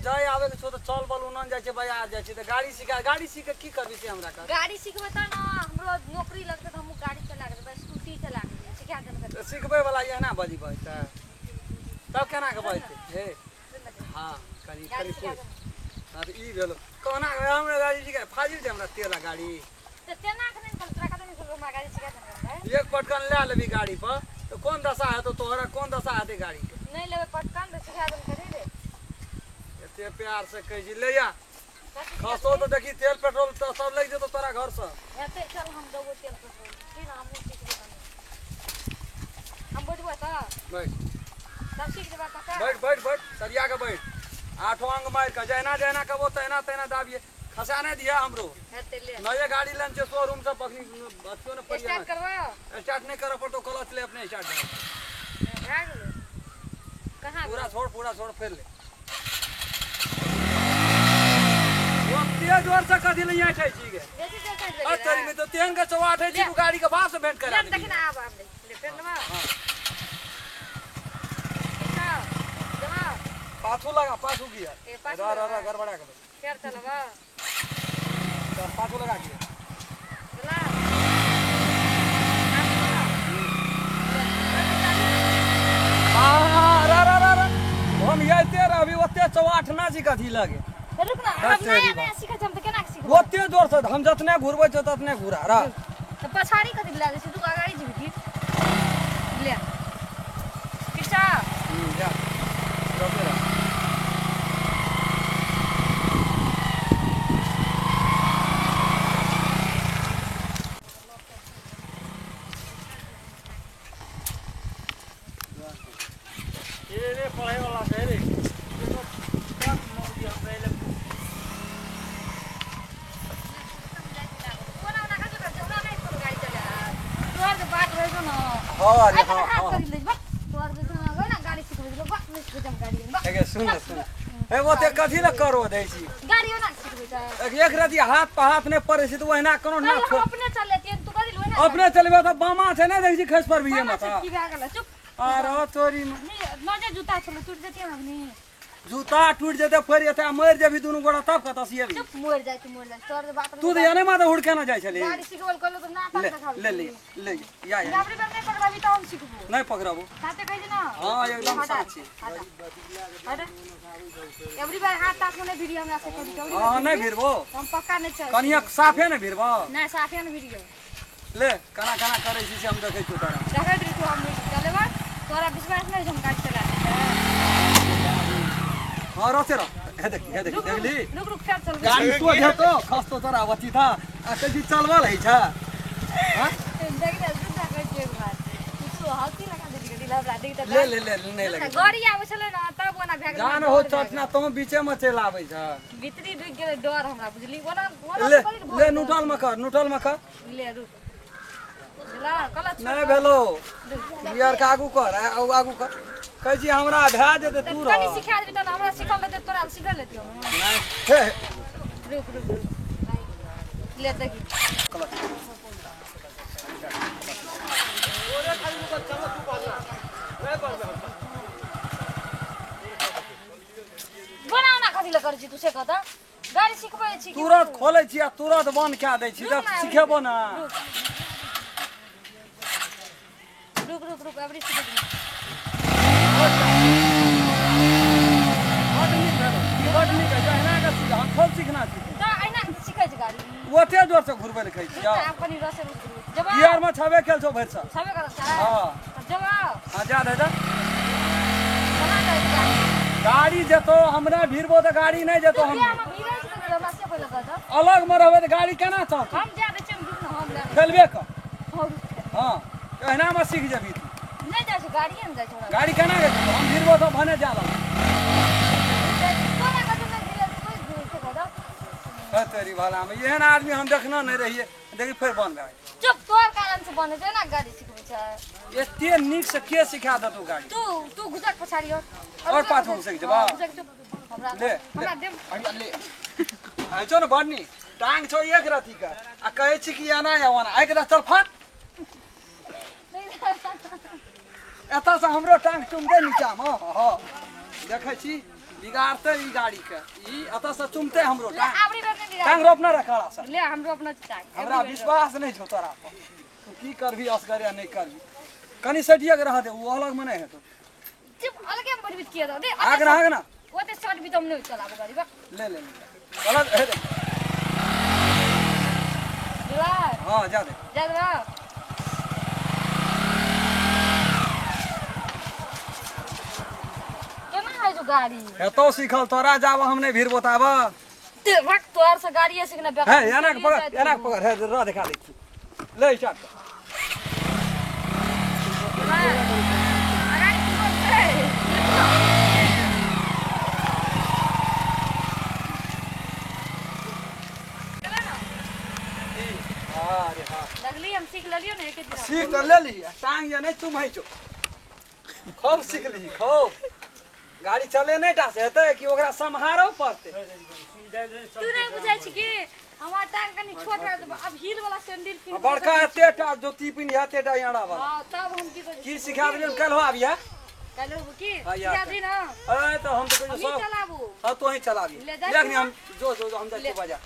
जाय आबै के छौ तऽ चल बल उनन जाइ छै बाजार जाइ छै तऽ गाड़ी सिखा गाड़ी सीख के की करबी से हमरा कह गाड़ी सिखबै तऽ ने हमरो नौकरी लगतै तऽ हमहूँ गाड़ी चला के देबै स्कूटी चला के देबै सिखा देबै तऽ सिखबै वाला एना बजी बजतै तब केना के बजतै हे हाँ कनि गाड़ी कनि सिखा पूछ देबै हाँ तऽ ई भेल कोना हमरा गाड़ी सिखा फाजिल छै हमरा तेल आ गाड़ी तऽ तेना के नहि तोरा कतऽ नहि हमरा गाड़ी सिखा देबै एक पटकन लए लेबी गाड़ी पर तऽ कोन दशा हेतौ तोहरा कोन दशा हेतै गाड़ी के नहि लेबै पटकन तऽ सिखा देबै करी रे एते प्यार से कहै छी ले जा खसो तऽ देखी तेल पेट्रोल तऽ सब लागि जेतौ तोरा घरसँ हेतै चल हम देबो तेल पेट्रोल की ना हमहूँ सीखबै कनि हम बैठबै तऽ बैठ तब सीख जेबै पक्का बैठ बैठ बैठ सरिया के बैठ आठो अंग मारि कऽ जहिना जहिना कहबो तहिना तहिना दाबिये खसा नहि दिया हमरो हेतै ले नये गाड़ी लेने छै शोरूम से पखनी अथियो ने पड़िया स्टार्ट करबो स्टार्ट नहीं करऽ पड़तो क्लच ले अपने स्टार्ट भए भए गेलै कहाँ पूरा छोड़ पूरा छोड़ फेर ले ओते जोर से कथी ले यहाँ छी गे बेसी जोर काटि अ तेरी में तो तेहन के चौआठ है छी तू गाड़ी के बाप से भेंट करा ले देबी देखिन आब आब ले फेर लेबा हाँ। ठीक जमा पाछू लगा पाछू गियर ए, पाछू रह रह लगा। रह गड़बड़ा के फेर चलबा चल पाछू लगा गियर चला हाँ रह रह रह रह हम आइते रहबी ओते चौआठ ना छी कथी लगे रुक ना दस अब नया तेरी नया सीखै छी हम तऽ केना के सीखबै ओते जोर से हम जतने घुरबै छौ ततने घुरा रह तऽ पछाड़ी कथी लए जाइ छै तू अगाड़ी जेबही की ले पीछा जा रहते रह। ये रे पढ़े वाला छै रे सब मौगी हम पहिले कोना ओना कथी कर हमरा नहि कोनो गाड़ी चला तोहर जे बात रहै छौ न हाँ अरे आइ हाँ हाथ हाँ करी ले बा तोहर जे छौ न ना गाड़ी सिखबै छौ बा नहि सिखबै हम गाड़ी बा एगे सुन ने सुन ए ओते कथी ले करो दै छी गाड़ी ओना सिखबै छै एक एक रति हाथ पर हाथ नहि पड़ै छै तऽ ओहिना कोनो ना कल हम अपने चलेतियै तू कथी लुए ना अपने चलबे तऽ बामा छै नहि देखै छी खसि पड़बिहे बामा मत छै, की भए गेलै चुप आरो तोरी में नजे जूता छलै टूटि जेतियै ने अखनी जूता टूटि जेतै फड़ि जेतै आ मरि जेबही दुनू गोरा तब कतऽ सियेबही चुप मरि जाइ छी मरि जाइ छी तोहर जे बात तू तऽ एने माथे हुड़के ने जाइ छली गाड़ी सिखबल कहलहुँ तऽ नाटक ले देखाबै ले ले ले या या गाड़ी पर नहि पकड़ाबी तऽ हम सिखबो नहि पकड़बो साथे कहै छै ने हाँ एकदम हटा, सच छी हटा। हटा। एवरी बार हाथ ताथ में नहीं भिड़ी हमरा से कभी कभी हाँ नहि भिड़बो हम पक्का नहीं चल कनिया साफे नहि भिड़बो नहीं साफे नहीं भिड़ियो ले केना केना करै छी से हम देखै छियौ तोरा देखैत रही तू हम नहीं चलेबा तोरा विश्वास नहीं हम गाड़ी चला हाँ रहते रह हे देखी हे देखी देखली रुक रुक फेर चल गाड़ी तो हेतो खसतो तोरा अथी था आ कहै छी चलबल है छै हाँ? देख ले रुक जा कहै छियै एक बात तू हंसी लगा देली गदी हमरा देख तऽ ले ले ले नहि लगे गाड़ी आबै छलै ने तब ओना भए गेलै जान हो चटना तो बीचे में चलि आबै छ भीतरी ढुकि गेलै डर हमरा बुझली ओना ओना ले करी ले नुटल में कर नुटल में कर ले रुक ला कला नहि भेलो बियर के आगू कर आगू कर कहै छी हमरा भए जेतै तू रह कनी सिखा देबी तहन हमरा सिखल रहतै तोरा सिखल लेतियौ नहि हे रुक रुक रुक ले देखी बना ओना कथी लए करै छी तू से कह तऽ गाड़ी सिखबै छी कि तुरंत खोलै छी आ तुरंत बंद कए दै छी रुक जब ना, सिखेबो ना रुक रुक रुक रुक अबरी सिखै छी। बड नीक भेलो बड नीक है जहिना के सीख हम खूब सीखना छी तऽ अहिना सिखै छै गाड़ी ओते जोर से घुरबै लए कहै छी रुक ना, आब कनी रसे रुक रुक जब बिहार में छबे खेल छौ भरि साल छबे करत छै हाँ तऽ जब आउ हाँ जा दे जा केना जाइ छै गाड़ी गाड़ी जेतो हमरा भिड़बो तऽ गाड़ी नहि जेतो तू हम बियाहमे भिड़ै छै तऽ हमरा से पहिले कह तऽ अलग में रहबै तऽ गाड़ी केना चलतै हम जा दै छियै हम रुक ना हम जा खेलबे कर हम रुक हाँ एहिना में सीख जेबही तू नहि जाइ छै गाड़िए ने जाइ छै हमरा गाड़ी केना जेतौ हम भिड़बो तऽ भने जा लगबो तोरा कथी नहि भिड़ै छै कोइ भिड़ै छै कह तऽ हे तेरी भला में एहन आदमी हम देखना नहि रहियै देखी फेर बंद भए गेल चुप तोहर कारण से बने छै ना गाड़ी सिखबै छै एते नीक से के सिखा देतौ गाड़ी तू तू घुसक पछाड़ी और और पाछू घुसकि जेबा? घुसक चुप हमरा ले हमरा दे ले ले आइ छौ ने बड़ नीक टांग छौ एक रथी के आ कहै छी कि एना या ओना आइ के चल फट एतऽ से हमरो टांग टुमतै नीचामे हँ देखै छी बिगाड़ते ई गाड़ी के ई अतः से चुमते हमरो ले टांग। आबरी बेर नहीं टांग बिगाड़ रोपना रखला सर। ले हमरो अपना टांग। हमरा विश्वास नहीं छौ तोरा पर, तू की करबी असगरे नहीं करबी। कनी सटिया के रह दे, उ अलग में नहीं हेतौ। चुप अलगे हम बजबित किया दे। आग ना आग ना ओते शर्ट भी तुम नहीं चलाबो गाड़ी बा। ले ले ले अलग हे दे। हां जा दे जा दे। केना है जो गाड़ी हेतौ सीखल तोरा, जाब हम नहीं भीड़ बताब। ते रख तोर से गाड़ी सीखना बेकार। है एना के पकड़, एना के पकड़, हे रह दिखा दै छी। ले स्टार्ट कर। अरे हां लगली हम सीख लेलियो ने एक दिन। सीख त लेली, टांग या नहीं तुम है जो खूब सीख ली खूब। गाड़ी चले नहीं टा से हेतै कि ओकरा सम्हारो पड़तै। तू नहीं बुझाय छी कि हमार टांग कनी छोट रह, अब हील वाला सैंडल पिन्ह बड़का एते टा जोती पिन्ह एते टा याड़ा वाला। हां तब हम की करी की सिखा देलियन कल हो आबिया कल हो की सिखा दी ना। अरे तो हम तो हम सब चलाबू। हां तो ही चलाबी। ले लेकिन हम जो जो हम जाइ बाजार।